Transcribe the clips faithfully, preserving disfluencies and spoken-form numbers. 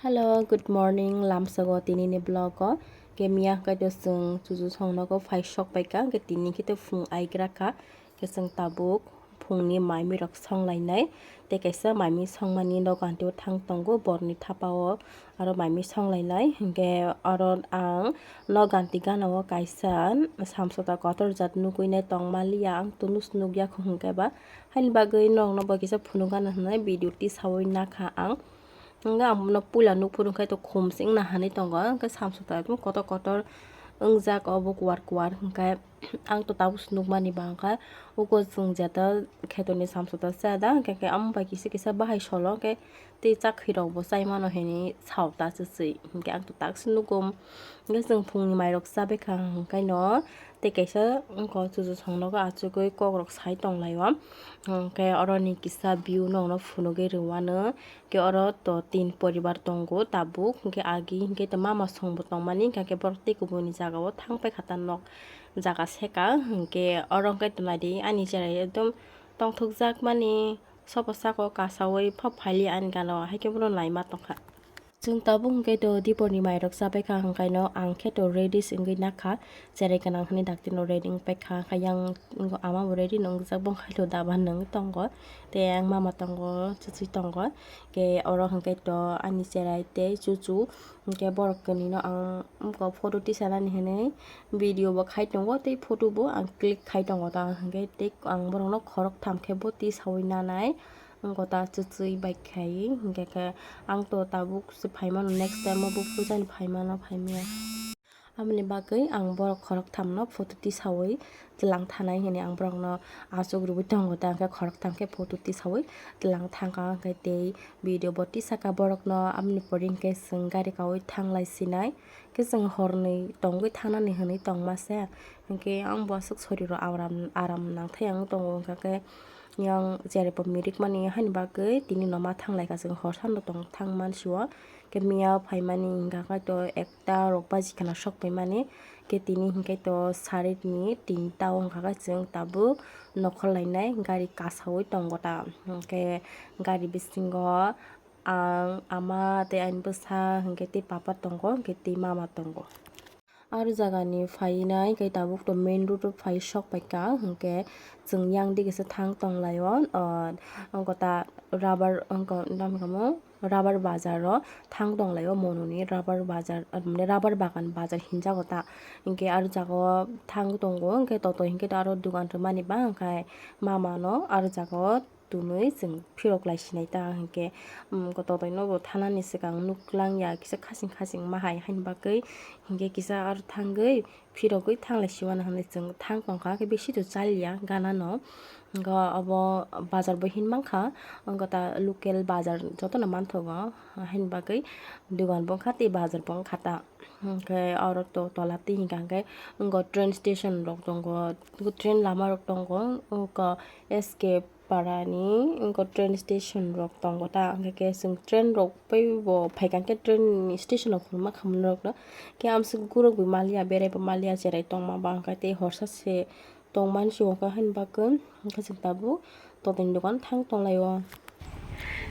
Hello, good morning. Lamsogo tini ni vlog o. Ke miya hwnkhe to chwng chuchu songnogo phai sok paikha. Ke tini khe to phung aigra kha. Ke chwng tabuk phungni maimi rok songlainai. Tei kaisa maimi songmani noganti o thang tongo borni thapa o. Aro maimi songlainai. Hwnkhe oro ang noganti gana o kaisa samsota kotor jat nugui nai tongmaliya. Ang to nus nugya kho hwnkhe ba. Haini bagwi nokno bo kisa phunuk gana hwnwi video tisaui nakha ang. Hwnkhe ang bono puila nukphuru hwnkhe to khum se wngna hinwi tongo, hwnkhe samsota ekdom kotor kotor wngjak obo kuar kuar, hwnkhe ang to tabuk se nukmani ba wngkha. Uko chwng jeta khetorni samsota cha da, hwnkhe khe amo bai kisa kisa bahai solo, hwnkhe tei chakhwi rokbo chai mano hinwi sao ta se se, hwnkhe ang to tak se nugo. Hwnkhe chwng phungni mairok chabaikha hwnkhe no tei kaisa wngkha chuchu songnogo achugwi kokrok sai tonglaio. Hwnkhe oroni kisa view nokno phunugwi rwmano. Khe oro to tin poribar tongo tabuk, hwnkhe agi hwnkhe to mama songbo tongmani, hwnkhe borok tei kubuni jagao thang paikha ta nok jaga seka, hwnkhe oro hwnkhe to naidi ani cherai ekdom tongthokjakmani sobo saka o kasaui phop phaili ani gana o, haikhe bono naima tongkha. Chwng tabuk hwnkhe to diporni mairok chabaikha, hwnkhaino ang khe to ready se wngwi nakha. Cherai gwnang hwnwi dakti no ready wng paikha, hwnkhe yang ama bo ready no wngjak, bongkhailo daba nung tongo, tei yang mama tongo, chuchwi tongo. Khe oro hwnkhe to ani cherai tei chuchu, hwnkhe borok kwnwi no ang wngkha photo tisanani hinwi video bo khai tongo, tei photo bo ang click khai tongo ta, hwnkhe tei ang borok no khorok tham khe bo tisaui nanai. Wngkha ta chuchwi bai khai, hwnkhe khe ang to tabuk se phaimano, next time o bo puja ni phaimano, phaimaya. Aboni bagwi ang borok khoroktham no photo tisaui tlang thanai hinwi ang borok no achuk rwui tongo ta, hwnkhe khoroktham khe photo tisaui tlang thangkha, hwnkhe tei video bo tisaka borok no, aboni pore hwnkhe chwng gari kaui thanglai sinai, hwnkhe chwng hornwi tongwi thangnani hinwi tongma se, hwnkhe ang bo aswk soriro aram, aram nangthai ang tongo, hwnkhe khe. Yang cheraibo mirikmani haini bagwi tini no ma thanglaikha, chwng hor sano tong thang mansio. Khe miya phaimani hwnkha khe to ekta rok baji kheno sok paimani. Khe tini hwnkhe to saritni tinta o hwnkha khe chwng tabuk nokhor lainai gari kasaui tongo ta. Hwnkhe gari bisingo ang, ama tei ani bwsa hwnkhe tei papa tongo, hwnkhe tei mama tongo. Aro jagani phainai khe tabuk to main road o phai sok paikha, hwnkhe chwng yang dige se thang tonglaio, ah, wngkha ta rubber, wngkha, tamo wngkha mo rubber bazar o thang tonglaio, mononi rubber bazar, ah, mane rubber bagan bazar hinjago ta, hwnkhe aro jaga o thang tongo, hwnkhe toto hwnkhe to aro dogan rwmani ba wngkha mama no aro jaga o. Tunui chwng phirok lai sinai ta hwnkhe, um, totoi no bo thanani swkang nuk lang ya kisa khasing khasing ma hai haini bagwi hwnkhe kisa aro thangwi phirogwi thanglai siwano hinwi chwng thang tongkha, hwnkhe bisi to chaliya gana no. Hwnkhe obo bazar bo hin mankha, wngkha ta local bazar jotono manthogo, haini bagwi dogan bo wngkha tei bazar bo wngkha ta. Hwnkhe oro to tola twi hwnkha hwnkhe wngkha train station rok tongo, train lama rok tongo, wngkha S K Parani wngkha train station rok tongo ta, hwnkhe khe chwng train rok bai bo phaikha khe train ni station rok phunukma khamungrokno khe amswk gurukgwi maliya, beraibo maliya, cherai tongma ba hwnkha tei horsa se tongmani se hwnkha haini bagwi hwnkhe chwng tabuk totoni dogan thang tonglaio.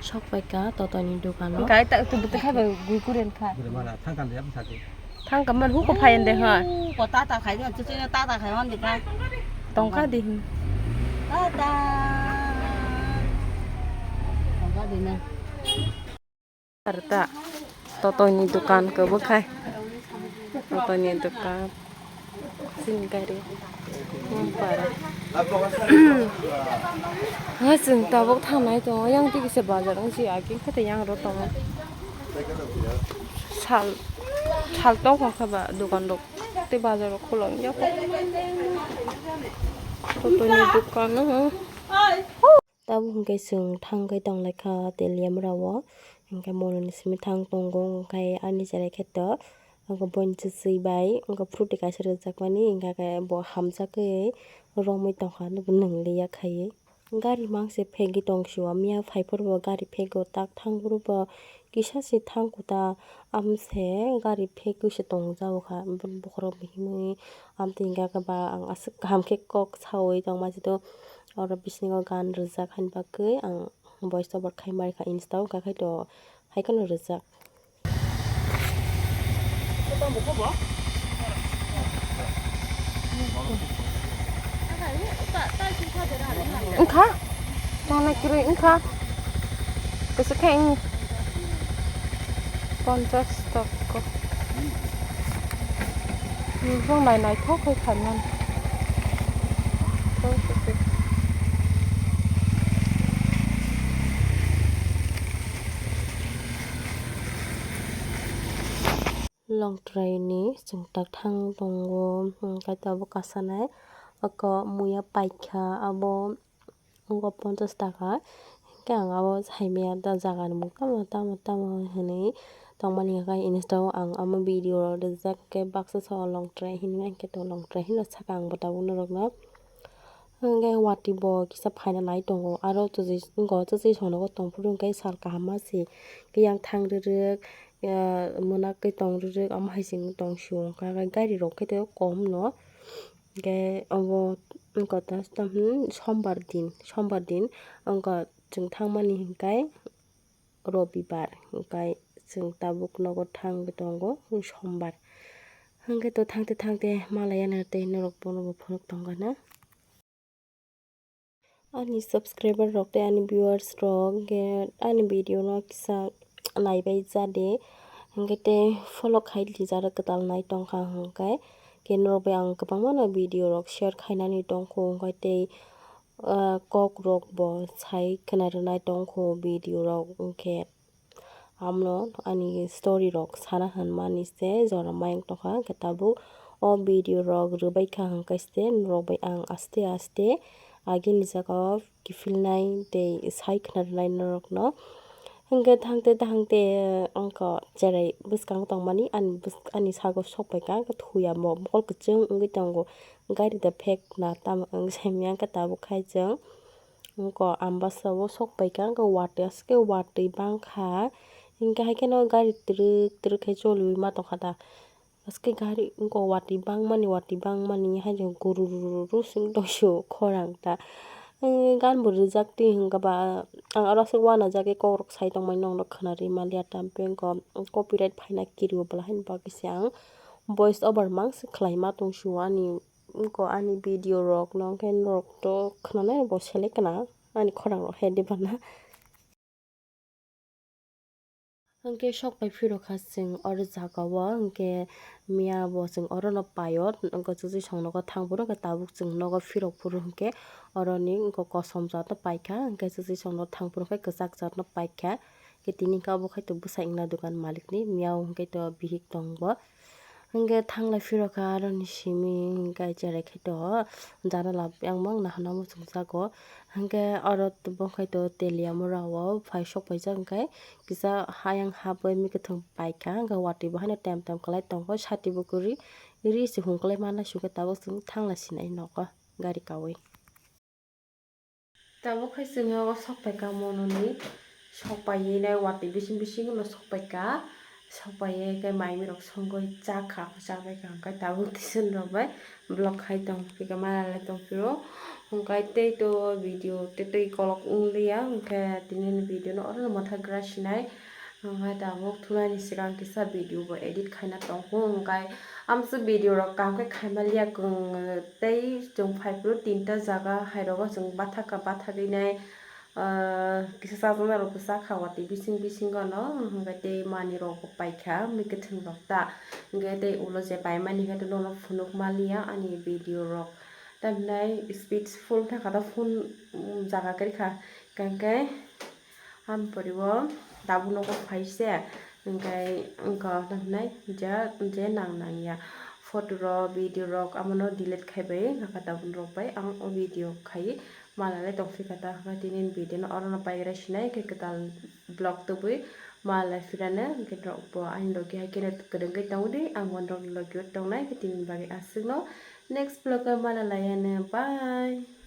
Sok paikha totoni dogano. Kai ta tu buti khai bai gui kuren kha. Gure mana thang kan de thang de. Thang kaman huko phayan de ha. Ko ta ta khai de, chuchu ta ta khai hon de kha. Tongkha de hin. Ta ta. Tongkha de na. Arta totoni dokan ko bukhai. Totoni dokan. Sini gari. Para. Hai chwng tabuk thangnai tongo, yang twi kisa bazar wng si agi khe tei yang ro tongo. Sal, sal tong kha ba dokan rok tei bazar rok khulok ya kho. Totoni dokan o. Tabuk hwnkhe chwng thang khe tong lai kha tei lemra o, hwnkhe mononi simi thang tongo, hwnkhe ani cherai khe to. Wngkha boini chuchwi bai wngkha fruti kaisa rwjakmani, hwnkha khe bo hamjakgwi romwi tongkha, nwng liya khaiwi. Gari mangse phegwi tong sio, miya phai phuru bo gari phego, tak thang phuru bo kisa se thang kuta, amse gari phegwi se tong jago kha. Bokhorok bo himwi amtwi hwnkha khe ba ang aswk kaham khe kok saui tongma jito, oro bisingo gan rwjak haini bagwi ang voice over khai ma rwkha Insta o, hwnkha khe to hai kheno rwjak. Wngkha? Nang nai kwrwi wngkha? Kaisa khe wng. Ponchas taka. Rung nai naithok khe khaimani. Longtwrai ni chwng tak thang tongo, hwnkhe tabuk kasanai oko muya paikha, abo wngkha ponchas taka. Hwnkhe ang abo saimaya da jaga ni mung tamo tamo tamo hinwi tongmani, hwnkhe Insta o ang omo video rok rijak khe baksa saka o longtwrai hinwi, hwnkhe to longtwrai hinwi saka ang bo tabuk norokno. Hwnkhe watwi bo kisa phaina nai tongo, aro chuchi wngkha chuchi sonogo tongphuru hwnkhe sal kaham ma se khe yang thang rwrwk, ya, mwnak khe tong rwrwk, omo hai se wng tong sio, hwnkhe gari rok khe to kom no, hwnkhe obo wngkha ta, sombar din, sombar din wngkha chwng thangmani hwnkhe. Robibar, hwnkhe chwng tabuk nogo thangwi tongo, sombar. Hwnkhe to thangte thangte malaya na tei norok bono bo phunuk tongkha na. Ani subscriber rok tei ani viewers rok hwnkhe ani video no kisa naibai jade, hwnkhe tei follow khai lijak kwtal nai tongkha hwnkhe, hwnkhe norok bai ang kwbangma no video rok share khainani tongkho, hwnkhe tei ah, kok rok bo sai khwna rwnai tongkho video rok, hwnkhe amno ani story rok sana hwnmani se jora mayung tongkha, hwnkhe tabuk o video rok rwbaikha hwnkhe se norok bai ang aste aste agini jaga o kiphilnai tei sai khwna rwnai norokno. Hwnkhe thangte thangte wngkha cherai bwskango tongmani ani bwsk-, ani sago sokpaikha, hwnkhe thuya bo mokol kwchwng wngwi tongo. Gari da phek na tamo wng saimanya, hwnkhe tabuk khai chwng wngkha ambasa o sokpaikha, hwnkhe watwi aswk khe watwi bangkha, hwnkhe hai kheno gari twrwk twrwk khe choliui ma tongkha da. Aske gari wngkha watwi bangmani, watwi bangmani, haino gurururu sing tongsiyo khorang ta. Gan bo rijak twi hwnkhe ba, ang oro aswk uanajak khe kokrok sai tongmani, nokno khwnarwi manliya, tamni hwnkhe copyright phaina kiriwo, bwlai haino bagwi se ang voice over mang se khlai ma tongsiyo ani, wngkha ani video rok no, hwnkhe norok to khwnanai bo selek kana ani khorang rok he de bana. Hwnkhe sok pai phirokha chwng oro jaga o, hwnkhe miya bo chwng oro no paio, hwnkhe chuchi song nogo thang phuru, hwnkhe tabuk chwng nogo phirok phuru, hwnkhe oroni wngkha kosom jat no paikha, hwnkhe chuchi song nogo thang phuru khe kwchak jat no paikha, hwnkhe tini hwnkhe obo khai to bwsai wngna dukan malik ni miya o hwnkhe to bihik tong bo. Hwnkhe thanglai phirokha aroni simi, hwnkhe cherai khe to janala yang bang nahana muchungjago. Hwnkhe oro bo khai to Teliamura o phai sok paijak, hwnkhe kisa hayang habwi mwkhwtwng paikha, hwnkhe watwi bo haino tem tem kwlai tongo, sati bo kwrwi ri se hum kwlai manna sukhe tabuk chwng thanglai sinai nogo gari kaui. Tabuk khai chwng o sok paikha mononi, sok paiwi nai watwi bising bisingo no sok paikha, sok paiwi khe mai mui rok songwi chakha, chabaikha hwnkhe tabuk tei chwng rok bai vlog khai tong phikha, mala lai tong phiro, hwnkhe tei to video tei twi kolok wngliya, hwnkhe tini ni video no oro no mwthagwra sinai, hwnkhe tabuk thunani swkang kisa video bo edit khaina tongkhu, hwnkhe amswk video rok kaham khe khaima liya kwng. Tei chwng phai phuru tinta jaga hai rogo chwng bathakha, bathagwi nai, ah, kisa chajaknai rokbo chakha watwi bising bisingo no, hwnkhe tei manwi rokbo paikha, mwkhwtwng rok ta, hwnkhe tei ulo je paimani khe nono phunuk manliya ani video rok, tamhinai speed full thangkha ta phone, um, jaga kwrwikha, hwnkhe. Ani pore o tabuk nogo phai se, hwnkhe wngkha tamo hinai je, je nang nang ya photo rok, video rok, amo no delete khai bai nokha tabuk rok bai ang o video khai mala le tong phikha ta, hwnkhe tini ni video no oro no paigra sinai khe kwtal vlog tubui mala le phirano, hwnkhe norok bo ani logi hai kheno kwrwngwi tongo di, ang bo norok ni logi o tongnai, hwnkhe tini ni bagwi aswk no next vlog o mala lai anw, bye.